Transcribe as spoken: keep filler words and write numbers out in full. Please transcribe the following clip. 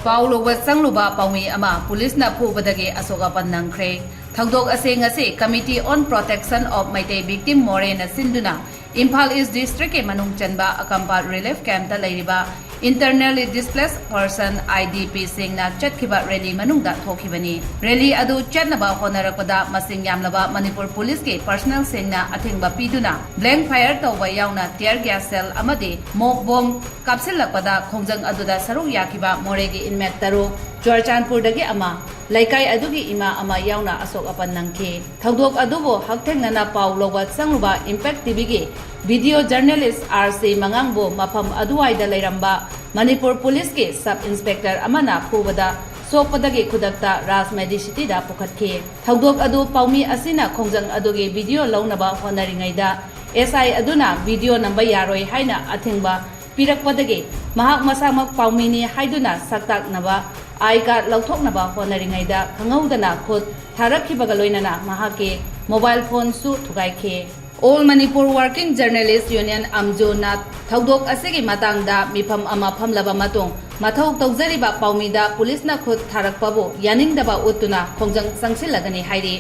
ꯄꯥꯎ ꯂꯧꯕ ꯆꯪꯂꯨꯕ ꯄꯥꯎꯃꯤ ꯑꯃ ꯄꯨꯂꯤꯁꯅ ꯐꯨꯕꯗꯒꯤ ꯑꯁꯣꯛ ꯑꯄꯟ ꯅꯪꯈ꯭ꯔꯦ꯫ ꯊꯧꯗꯣꯛ ꯑꯁꯤ ꯉꯁꯤ Committee on Protection of Meitei Victim, ꯃꯣꯔꯦꯅ ꯁꯤꯟꯗꯨꯅ ꯏꯝꯐꯥꯜ ꯏꯁ ꯗꯤꯁꯇ꯭ꯔꯤꯛꯀꯤ ꯃꯅꯨꯡ ꯆꯟꯕ ꯑꯀꯝꯄꯥꯠ ꯔꯤꯂꯤꯐ ꯀꯦꯝꯞꯇ ꯂꯩꯔꯤꯕ Internally Displaced Person, I D P ꯁꯤꯡꯅ ꯆꯠꯈꯤꯕ ꯔꯦꯂꯤ ꯃꯅꯨꯡꯗ ꯊꯣꯛꯈꯤꯕꯅꯤ꯫ ꯔꯦꯂꯤ ꯑꯗꯨ ꯆꯠꯅꯕ ꯍꯣꯠꯅꯔꯛꯄꯗ ꯃꯁꯤꯡ ꯌꯥꯝꯂꯕ ꯃꯅꯤꯄꯨꯔ ꯄꯨꯂꯤꯁꯀꯤ ꯄꯔꯁꯅꯦꯜꯁꯤꯡꯅ ꯑꯊꯤꯡꯕ ꯄꯤꯗꯨꯅ blank fire ꯇꯧꯕ ꯌꯥꯎꯅ tear gas shell ꯑꯃꯗꯤ mock bomb ꯀꯥꯞꯁꯤꯜꯂꯛꯄꯗ ꯈꯣꯡꯖꯪ ꯑꯗꯨꯗ ꯁꯔꯨꯛ ꯌꯥꯈꯤꯕ ꯃꯣꯔꯦꯒꯤ inmate ꯇꯔꯨꯛ, ꯆꯨꯔꯆꯥꯟꯄꯨꯔꯗꯒꯤ ꯑꯃ, ꯂꯩꯀꯥꯏ ꯑꯗꯨꯒꯤ ꯏꯃꯥ ꯑꯃ ꯌꯥꯎꯅ ꯑꯁꯣꯛ ꯑꯄꯟ ꯅꯪꯈꯤ꯫ ꯊꯧꯗꯣꯛ ꯑꯗꯨꯕꯨ ꯍꯛꯊꯦꯡꯅꯅ ꯄꯥꯎ ꯂꯧꯕ ꯆꯪꯂꯨꯕ Impact ꯇꯤꯚꯤꯒꯤ video journalist R C ꯃꯉꯥꯡꯕꯨ ꯃꯐꯝ ꯑꯗꯨꯋꯥꯏꯗ ꯂꯩꯔꯝꯕ ꯃꯅꯤꯄꯨꯔ ꯄꯨꯂꯤꯁꯀꯤ sub inspector ꯑꯃꯅ ꯐꯨꯕꯗ ꯁꯣꯛꯄꯗꯒꯤ ꯈꯨꯗꯛꯇ ꯔꯥꯖ ꯃꯦꯗꯤꯁꯤꯇꯤꯗ ꯄꯨꯈꯠꯈꯤ꯫ ꯊꯧꯗꯣꯛ ꯑꯗꯨ ꯄꯥꯎꯃꯤ ꯑꯁꯤꯅ ꯈꯣꯡꯖꯪ ꯑꯗꯨꯒꯤ video ꯂꯧꯅꯕ ꯍꯣꯠꯅꯔꯤꯉꯩꯗ S I ꯑꯗꯨꯅ video ꯅꯝꯕ ꯌꯥꯔꯣꯏ ꯍꯥꯏꯅ ꯑꯊꯤꯡꯕ ꯄꯤꯔꯛꯄꯗꯒꯤ ꯃꯍꯥꯛ ꯃꯁꯥꯃꯛ ꯄꯥꯎꯃꯤꯅꯤ ꯍꯥꯏꯗꯨꯅ ꯁꯛꯇꯥꯛꯅꯕ I card ꯂꯧꯊꯣꯛꯅꯕ ꯍꯣꯠꯅꯔꯤꯉꯩꯗ ꯈꯪꯍꯧꯗꯅ ꯈꯨꯠ ꯊꯥꯔꯛꯈꯤꯕꯒ ꯂꯣꯏꯅꯅ ꯃꯍꯥꯛꯀꯤ mobile phoneꯁꯨ ꯊꯨꯒꯥꯏꯈꯤ꯫ All Manipur Working Journalist Union, ꯑꯝꯖꯣꯅ ꯊꯧꯗꯣꯛ ꯑꯁꯤꯒꯤ ꯃꯇꯥꯡꯗ ꯃꯤꯐꯝ ꯑꯃ ꯐꯝꯂꯕ ꯃꯇꯨꯡ ꯃꯊꯧ ꯇꯧꯖꯔꯤꯕ ꯄꯥꯎꯃꯤꯗ ꯄꯨꯂꯤꯁꯅ ꯈꯨꯠ ꯊꯥꯔꯛꯄꯕꯨ ꯌꯥꯅꯤꯡꯗꯕ ꯎꯠꯇꯨꯅ ꯈꯣꯡꯖꯪ ꯆꯪꯁꯤꯜꯂꯒꯅꯤ ꯍꯥꯏꯔꯤ꯫